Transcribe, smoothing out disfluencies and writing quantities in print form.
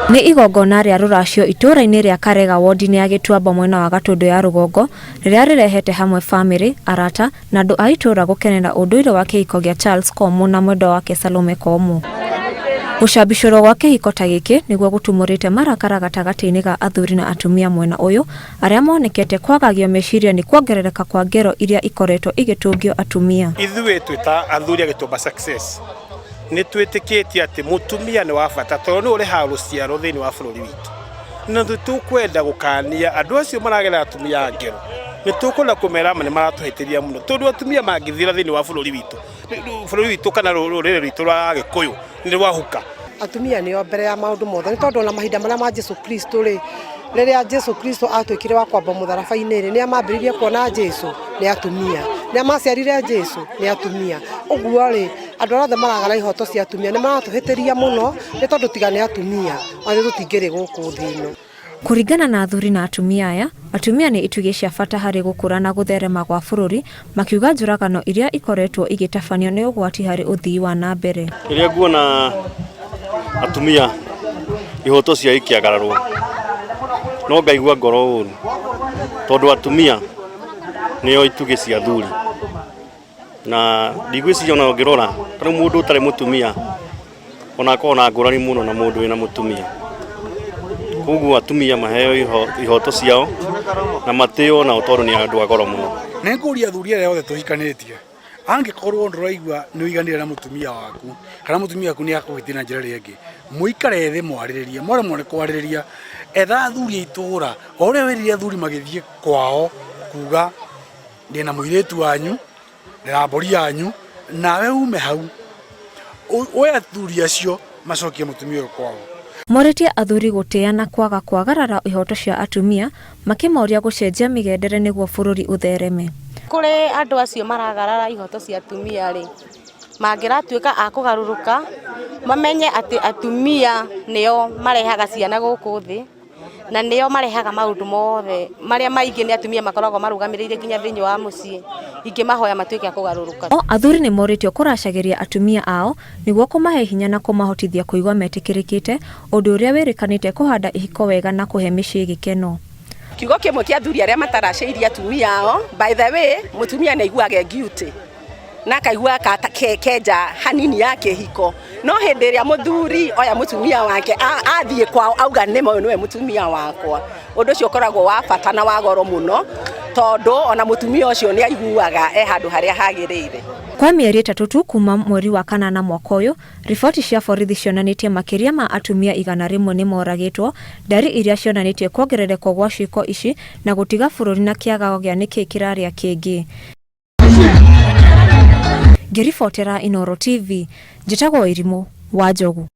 Nĩ igongona rĩa rũracio itũũra-inĩ rĩa Karega wondi-inĩ ya Gĩtuamba mwena wa Gatũndũ ya rũgongo rĩrĩa rĩrehete hamwe famĩlĩ, arata na andũ a itũũra gũkenera ũndũire wa kĩhiko gĩa Charles Komũ na mwendwa wake Salome Komũ. Gũcambicũrwo gwa kĩhiko ta gĩkĩ nĩguo gũtumũrĩte marakara gatagatĩ-inĩ ga athuri na atumia mwena ũyũ arĩa monekete kwagagio meciria nĩ kuongerereka kwa ngero iria ikoretwo igĩtũngio atumia. Ithuĩ twĩ ta athuri a Gĩtuamba Success nĩ twĩtĩkĩtie atĩ mũtumia nĩ wa bata tondũ nĩwe ũrehaga rũciaro thĩinĩ wa bũrũri witũ, na nĩ tũkwenda gũkania andũ acio maragerera atumia ngero, nĩ tũkwenda kũmera ma nĩ maratũhĩtĩria mũno tondũ atumia mangĩthira thĩinĩ wa bũrũri witũ, bũrũri witũ kana rũrĩrĩ rwitũ rwa Gĩkũyũ nĩ rwahuka. Atumia nĩo mbere ya maũndũ mothe, nĩ tondũ ona mahinda marĩa ma Jesu Kristo rĩ, rĩrĩa Jesu Kristo atuĩkire wa kwambwo mũtharaba-inĩ rĩ, nĩa mambĩrĩirie kuona Jesu? Nĩ atumia. Nĩa maciarire Jesu? Nĩ atumia. Ũguo rĩ, andũ arĩa othe maragana ihoto cia atumia nĩ maratũhĩtĩria mũno, nĩ tondũ tiga nĩ atumia, ona ithuĩ tũtingĩrĩ gũkũ thĩ ĩno. Kũringana na athuri na atumia aya, atumia nĩ itugĩ cia bata harĩ gũkũra na gũtherema gwa bũrũri, makiuga njũragano iria ikoretwo igĩtabanio nĩ ũgwati harĩ ũthii wa na mbere. Rĩrĩa nguona atumia ihoto ciao ikĩagararwo no ngaigua ngoro ũru tondũ atumia nĩo itugĩ cia athuri. Na ndigwĩciria ona ũngĩrora ta rĩu mũndũ ũtarĩ mũtumia ona akoragwo na ngũrani mũno na mũndũ wĩna mũtumia. Koguo atumia maheo ihoto ciao na matĩo nao tondũ nĩ andũ a goro mũno. Nĩ ngũria athuri arĩa othe tũhikanĩtie, angĩkorwo ndũraigua nĩ ũiganĩire na mũtumia waku kana mũtumia waku nĩ akũhĩtia na njĩra ĩrĩa ĩngĩ, mũikare thĩ mwarĩrĩrie, mwaremwo nĩ kwarĩrĩria, etha athuri a itũra, o ũrĩa wĩrire athuri magĩthiĩ kwao kuga ndĩna mũirĩtu wanyu ndĩna mbũri yanyu nawe ume hau oe athuri acio macokie mũtumia ũyũ kwao. Morĩtie athuri gũtĩa na kwaga kwagarara ihoto cia atumia, makĩmoria gũcenjia mĩgendere nĩguo bũrũri ũthereme. Kũrĩ andũ acio maragarara ihoto cia atumia rĩ, mangĩratuĩka a kũgarũrũka, mamenye atĩ atumia nĩo marehaga ciana gũkũ thĩ. Na nĩo marehaga maũndũ mothe marĩa maingĩ nĩ atumia makoragwo marũgamĩrĩire nginya thĩinĩ wa mũciĩ, ingĩmahoya matuĩke a kũgarũrũka. O athuri nĩ morĩtio kũracagĩria atumia ao nĩguo kũmahe hinya na kũmahotithia kũigua metĩkĩrĩkĩte, ũndũ ũrĩa wĩrĩkanĩte kũhanda ihiko wega na kũhe mĩciĩ gĩkeno. Kiugo kĩmwe kĩa athuri arĩa mataracĩirie atumia ao, by the way, mũtumia nĩ aiguaga e guilty. Na akaigua kenja hanini ya kĩhiko no hĩndĩ ĩrĩa mũthuri oya mũtumia wake athiĩ kwao auga nĩma ũyũ nĩwe mũtumia wakwa, ũndũ ũcio ũkoragwo wa bata na wa goro mũno tondũ ona mũtumia ũcio nĩ aiguaga e handũ harĩa hagĩrĩire. Kwa mĩeri ĩtatũ tu kuma mweri wa kanana mwaka ũyũ, riboti cia borithi cionanĩtie makĩria ma atumia 100 nĩ moragĩtwo, ndari iria cionanĩtie kuongerereka gwa ciĩko ici na gũtiga bũrũri na kĩagago gĩa nĩkĩĩ kĩrarĩa kĩngĩ. Ngĩribotera Inooro TV, njĩtagwo Irimũ wa Njogu.